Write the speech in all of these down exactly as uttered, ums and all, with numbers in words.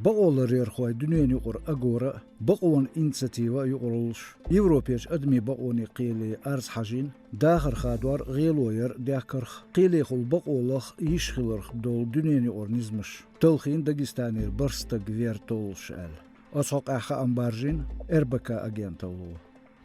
Бакъоларъярхой дуьненан юкъара агора а, бакъонан инициатива а юкъараллаш, Европерчу адамийн бакъонийн кхеле арз хьажийна, дахар хадор а, гӀело яр а дехкарх, кхелехула бакъолах а йиш хиларх долу дуьненан юкъара низамаш, талхийна Дагестанера бархӀ стаг вер толлуш аьлла. Оцу хьокъехь хаам баржийна РБК агенталло.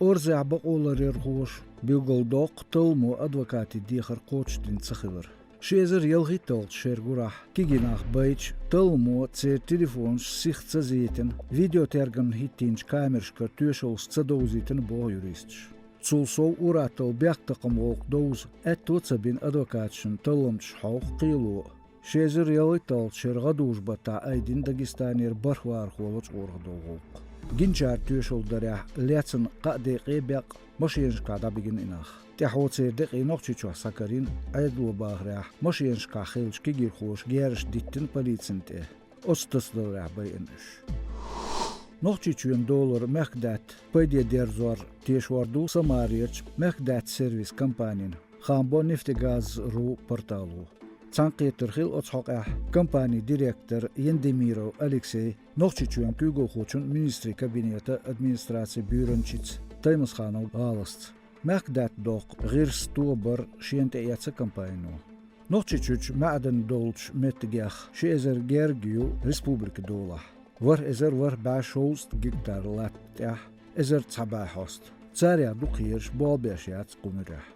Орзехь бакъоларъярхоша билгалдоккху талламо адвокатийн дехар кхочушдина ца хилар. Ши эзар ялхитталгӀачу шеран гурахь кегий нах байча, талламо церан телефонаш сиха ца зетина, видеотергамна хӀиттийначу камерашкара тоьшаллаш ца довзийтина, боху юристаша. Цул сов ур-атталла бехктакхаман гӀуллакх довза аьтто а ца бина адвокаташна талламчаш хьовха кхело а. Ши эзар ялхитталгӀачу шеран гӀадужу-баттахь айдина Дагестанера бархӀ вахархо лачкъорах долу гӀуллакх. Гиначара тоьшалла дарехь, лаьцна кхаа декъе беккъа машенашкахь дӀабигина и нах. ТӀаьхьо церан декъий Нохчийчохь схьакарийна, Ӏедало бахарехь, машенашкахь хиллачу кегийрхоша герзаш диттина полицина тӀе. Оцу тасадаларехь байина уьш. Нохчийчоьнан долара мехкадаьтта пайде дерзор тешор ду Самарерчу мехкадаьтта сервис компанина, хаам бо Нефтегаз.ру портало. Цхьаьнакхетар хилла оцу хьокъехь компанин директор Яндемиров Алексей Нохчийчоьнан куьйгалхочун, министрийн кабинетан администрацин буьйранчица Таймасханов ГӀаласца. Мехкадаьтта доккху гӀирс, тобар шена тӀеэцна компанино. Нохчийчуьрчу маьӀдан долчу меттигех ши эзар герга ю республикан долахь. ВорхӀ эзар ворхӀ бӀе шовзткъа гектар латта тӀехь эзар цхьа бӀе хьоста. Царех дукхахьерш болх беш яц кху муьрехь.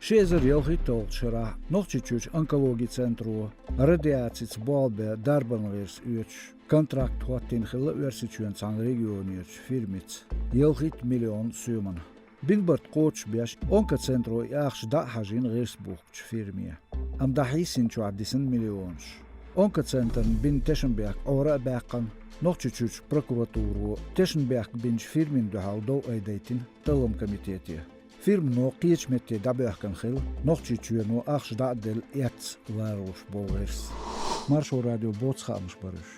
Ши эзар ялхитталгӀачу шарахь Нохчийчуьрчу онкологин центро радиацица болх бан дарбан гӀирс оьцуш контракт хӀоттийна хилла Оьрсийчоьнан цхьана регионерчу фирмица ялхитта миллион соьмана. Бина барт кхочушбеш, онкоцентро и ахча дӀа а хьажийна гӀирс бухкучу фирме. Амма дӀахьийсинчохь дисина миллионаш. Онкоцентрна бина тешнабехк Ӏора а баьккхина, Нохчийчуьрчу прокуратуро тешнабехк бинчу фирмина дуьхьал дов айдайтина талламан комитете. Фирмано кхечу метте дӀабоьхкина хилла, Нохчийчоьно ахча дӀа а делла, эцна ларалуш болу гӀирс. Маршо радион боцу хаамаш бара уьш.